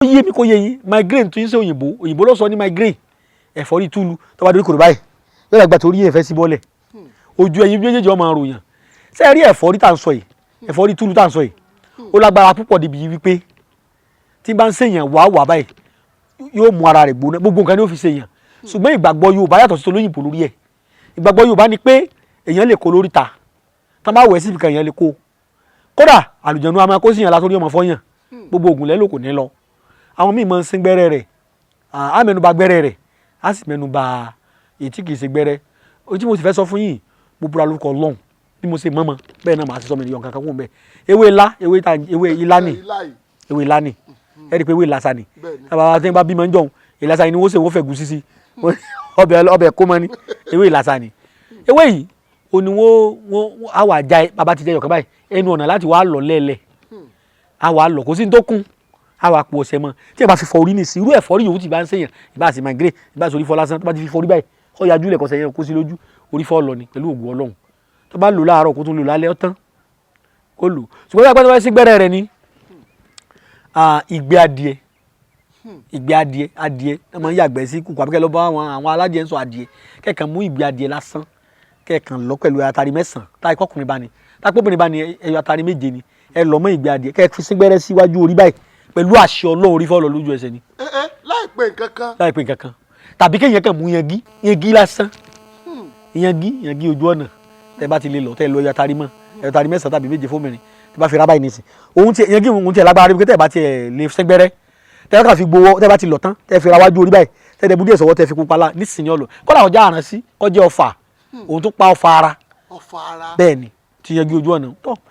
Yé mi kó yé yín, migraine tún ń ṣe òyìnbó. Òyìnbó ló sọ ní migraine, ẹ̀fọ́rí túlu. Tó bá dorí kòrò báyìí, yóò dàgbà torí ẹ̀fẹ́ sí bọ́lẹ̀, ojú ẹyin méjèèjì ọmọ ròyàn. Ṣé ẹ rí ẹ̀fọ́rí tá à ń sọ yìí, ẹ̀fọ́rí túlu tá à ń sọ yìí, ó lágbára púpọ̀ débi wípé tí bá ń ṣèyàn wà wà báyìí, yóò mú ara rẹ̀ gbóná, gbogbo nǹkan ni ó fi ṣèyàn. Ṣùgbọ́n ìgbàgbọ́ Yorùbá yàtọ̀ sí tolóyìnbó lórí ẹ̀. Ìgbàgbọ́ Yorùbá ni pé èèyàn lè kó lórí ta, tá bá wẹ̀ síbi kan, èèyàn lè kó. Kódà àlùjànnú a máa kó síyàn látòrí ọmọ fọyàn, gbogbo ògùn lẹ́lò kò ní lọ. Àwọn míì máa ń sín gbẹ́rẹ́ rẹ̀. Á mẹ́nuba gbẹ́rẹ́ rẹ̀, á sì mẹ́nuba èyí tí kì í ṣe gbẹ́rẹ́. Ojú tí mo sì fẹ́ sọ fún yín, mo búra lórúkọ Ọlọ́run, bí mo ṣe mọ́mọ́ bẹ́ẹ̀ náà màá ṣe sọ mi nìyọ̀ nǹkan kan kún bẹ́ẹ̀. Ewé ilá, ewé ta, ewé ilá ni. Ilá yìí. Ewé ilá ni. Ẹ rí i pé ewé ìlàsà ni. Bẹ́ẹ̀ni. Tábà tí wọ́n bá bímọ ń jọ̀hún, ìlàsà ni wọ́n ṣe, wọ́n fẹ́ gùn sísí ọbẹ̀, ọbẹ̀ kó mọ́ ni. Ewé ìlàsà ni. Ewé yìí ó ní wọ́n wọ́n á wà já. Bàbá ti jẹ́ yọ̀kan báyìí, ẹnu ọ̀nà láti wá lọ lẹ́ẹ̀lẹ̀, á wà lọ, kò sí ní tó kún, á wà pò ọ̀sẹ̀ mọ́. Tí ẹ bá fi fọ orí nìsín, irú ẹ̀fọ́rí yòówù tí bá ń ṣèyàn, ìbá sì migraine, ìbá sì orí fọ́ lásán, tó bá ti fi fọ orí báyìí, kó yajú lẹ̀, kọsẹ̀ yẹn kó sí lójú, orí fọ́ lọ ni pẹ̀lú ògùn Ọlọ́run. Tó bá lò láàárọ̀, kó tún lò lálẹ́, ọ̀tán kó lò. Ṣùgbọ́n bí agbẹ́ni wá sí gbẹ́rẹ́ rẹ̀ ni ìgbẹ́ adìẹ, ìgbẹ́ adìẹ, adìẹ ẹ máa ń yàgbẹ́ sí kùkù, àbíkẹ́ ló bá àwọn aládìẹ ń sọ adìẹ, kẹ̀kàn mú ìgbẹ́ adìẹ lásán, kẹ̀kàn lọ pẹ̀lú atari 9. Táyì kọkùnrin bá ní, táyì kọkùnrin bá ní, ẹyọ atari 7 ni ẹ lọ mọ́ ìgbẹ́ adìẹ, kẹ́ fi síngbẹ́rẹ́ síwájú orí báyìí. Pẹ̀lú àṣẹ Ọlọ́run, orí fọ́ lọ lójú ẹsẹ̀ ni. Ẹ ẹ, láì pé nǹkan kan. Láì pé nǹkan kan. Tàbí kéèyàn kàn mú yangi, yangi lásán, yangi, yangi ojú ọ̀nà, tẹ́ bá ti lè lọ, tẹ́ lọ ẹyọ atari mọ́, ẹyọ atari 9 tàbí 7 fómìnrin, tẹ́ bá fi rábàá yìí nísìn, òun ti yangi, òun ti lágbára rí pé tẹ́ bá ti lè sẹ́gbẹ́rẹ́, tẹ́ bá fi gbowó, tẹ́ bá ti lọ tán, tẹ́ fi ra wájú orí báyìí, tẹ́ dẹ̀ bú díẹ̀ sọ́wọ́, tẹ́ fi pupa lá nísìnyí, ọ̀lọ́ kọ́lá ọjà àrán sí kọjá ọfà, òun tó pa ọfà ara. Ọ̀fà ara. Bẹ́ẹ̀ ni, ti yangi ojú ọ̀nà tọ́.